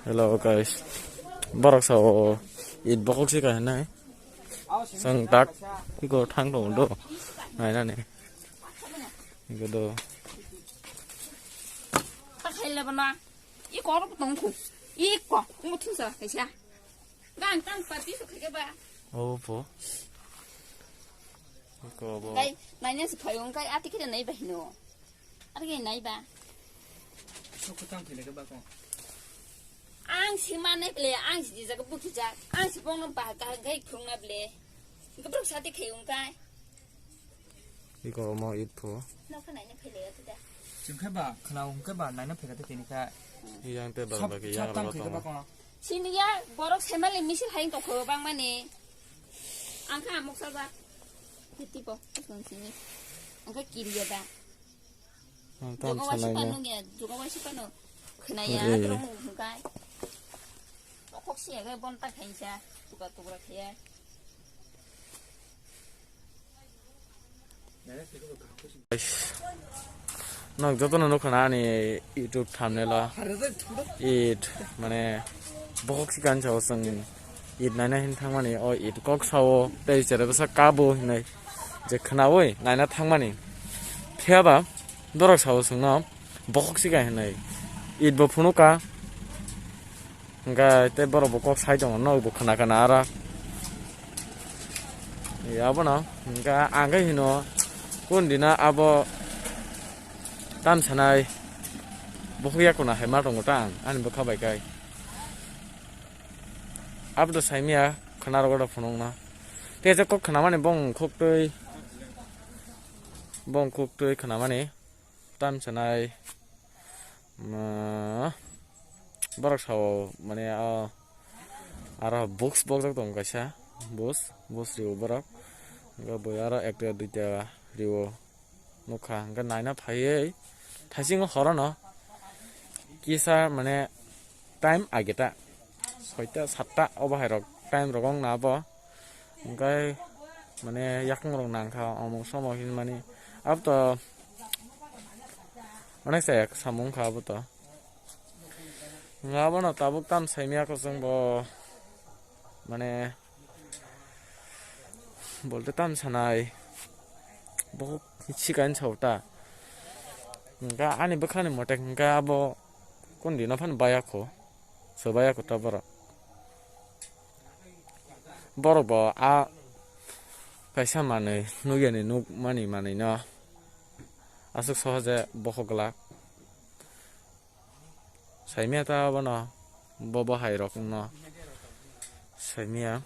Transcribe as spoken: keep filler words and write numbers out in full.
Hello guys, borok sao it bokhok se kainai. Sang tak iko thang tong do, nainani. Iko do. Pakai le bana. Iko ro tong khu. Iko, iko thun sa kaisa. Gang tang pa piso khaike ba. Oh po. Iko bo. Kai, naina se phayung kai ati kire nai ba hino. Arge nai ba. Sokotang thile ke ba ko. Ang si manai ble, ang si jaga bukijak, ang si bongno ba ka gai khungna ble. Gabrok sati khayung kai. Iko mo it pho. Nokha naina phele ya tuda. Chimkhe ba khna ungke ba naina phega te tini ka. Yang te bar ba ke yang sap tang ba ke to. Ba ko. Sini ya borok semali misil haing to kho bang mani. Angkha amok sa ba. Titi po, kon sini. Angkha kiri ya da. Ang tam sanai na. Joga wasi pano nung ya, joga wasi pano. Khna ya, atrong ungkai. Okhok si ya, bon ta khain sa. Tuka tukra khaya. Nok jotono nukha na ani YouTube thumbnail o. It, mane, bokhok si kan sao chwng it naina hin thangmani, o it kok sao tei chere bwsa kabo hinwi je khnaui naina thangmani. Phiya ba dorok sao chwngno bokhok si kan hinwi it bo phunukha. Hingkha tei borok bo kok sai tongo, nok bo khna khna aro. Abono hingkha ang khe hino kundina abo tam sanai bokhok yakuna hai ma tongo ta ang ani bwkha bai kai. Abo to saimya khna rogo da phunukna. Tei je kok khnamani bong khuktwi, bong khuktwi khnamani. Tam sanai, ma, borok sao, mane, o, aro books bokjak tongo kaisa, books, books rio borok, hingke boi aro ekta duita rio nukha, hingke naina phaiwi thaisingo horono kisa, mane, time ageta, soita satta obo hai rok time rok wng na abo. Hingke mane yakung rok nangkha omo somo hinmani abo to onek chaya samung wngkha abo to. Hingke abono tabuk tam saimya kosong bo mane bolte tam sanai bokhok sikani sao ta. Hingke ani bwkhani mote hingke abo kundino phano baya kho. Swbaya kwtal borok. Borok bo a kaisa manwi nukya ni nukmani manwi no aswk sohoje bokhok glak. Saimya ta abono bo bahai rok no saimya.